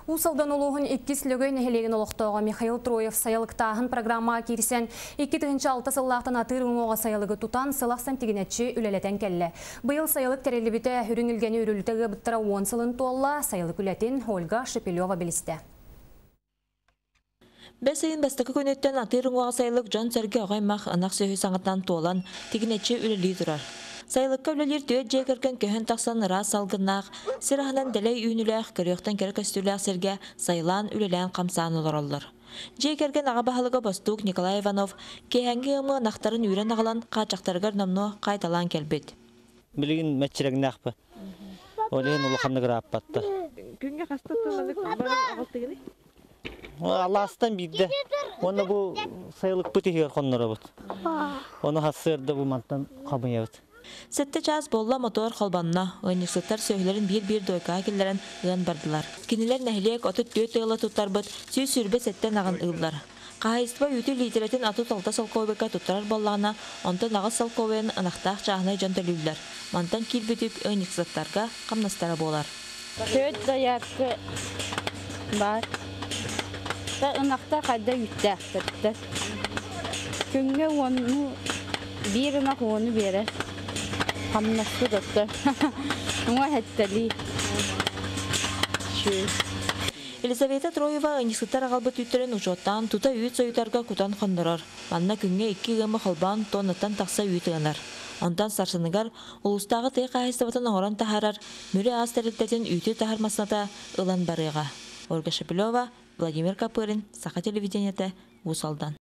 Уус Алдан улууһун Иккис Лөгөй нэһилиэгин олохтооҕо Михаил Троев сайылыктааһын программаҕа киирсэн, 2006 сыллаахтан атыыр уҥуоҕа сайылыгы тутан, сыл ахсын тигинэччи үлэлэтэн кэллэ. Быйыл сайылык тэриллибитэ, үрүҥ илгэни үрүлүтэ ыабыттара 10 сылын туолла, сайылык үлэтин Ольга Шепелева билистэ. Бэс ыйын бастакы күнүттэн атыыр уҥуоҕа сайылык дьон-сэргэ оҕо-аймах ынах сүөһү саҥатынан туолан, тигинэччи үлэлии турар. Сайылыкка үлэлиир түөрт дьиэ кэргэн көһөн тахсан ыраас салгыннаах, сир аһынан дэлэй үүнүүлээх, көрүөхтэн кэрэ көстүүлээх сиргэ сайылаан үлэлээн-хамсаан олороллор. Дьиэ кэргэн аҕа баһылыга бостуук Николай Иванов киэһээҥҥи ыамы ынахтарын үүрэн аҕалан хааччахтарыгар номнуо хаайталаан кэлбит. Билигин мэччирэҥнээхпин. Ол иһин улаханнык ырааппаттар. Күҥҥэ хаста тылланык баран аҕалтыгыный? Алаастан биирдэ. Уонна бу сайылыкпыт иһигэр хонноробут. Ону сарсыарда бу мантан хомуйабыт. Сэттэ чаас буолла мотуор холбонно. Ыанньыксыттар сүөһүлэрин биир-биир дуойкаҕа киллэрэн ыан бардылар. Кинилэр нэһилиэк 34 ыала туттарбыт 127 ынаҕын ыыллар. Хаһаайыстыба үүтү лиитирэтин 36 солкуобайга туттарар буоллаҕына, онтон 8 солкуобайын ынахтаах чааһынай дьон төлүүллэр. Мантан киирбит үп ыанньыксыттарга хамнастара буолар. Төрт доярка баар. Ынахта хайда үүттээхтэр. Күҥҥэ уону биир ынах уону биэрэр. Хамнаспыт отто. Уҥа хэттэлии. Елизавета Троева ыанньыксыттар аҕалбыт үүттэрин учуоттаан тута үүт сойутарга кутан хоннорор. Манна күҥҥэ икки ыамы холбоон тоннаттан тахса үүт ыанар. Онтон сарсыныгар улуустааҕы тыа хаһаайыстыбатын оҥорон таһаарар Мүрү аас тэрилтэтин үүтү таһар массыыната ылан барыаҕа. Ольга Шепелева, Владимир Копырин, Саха телевидениетэ, Уус Алдан.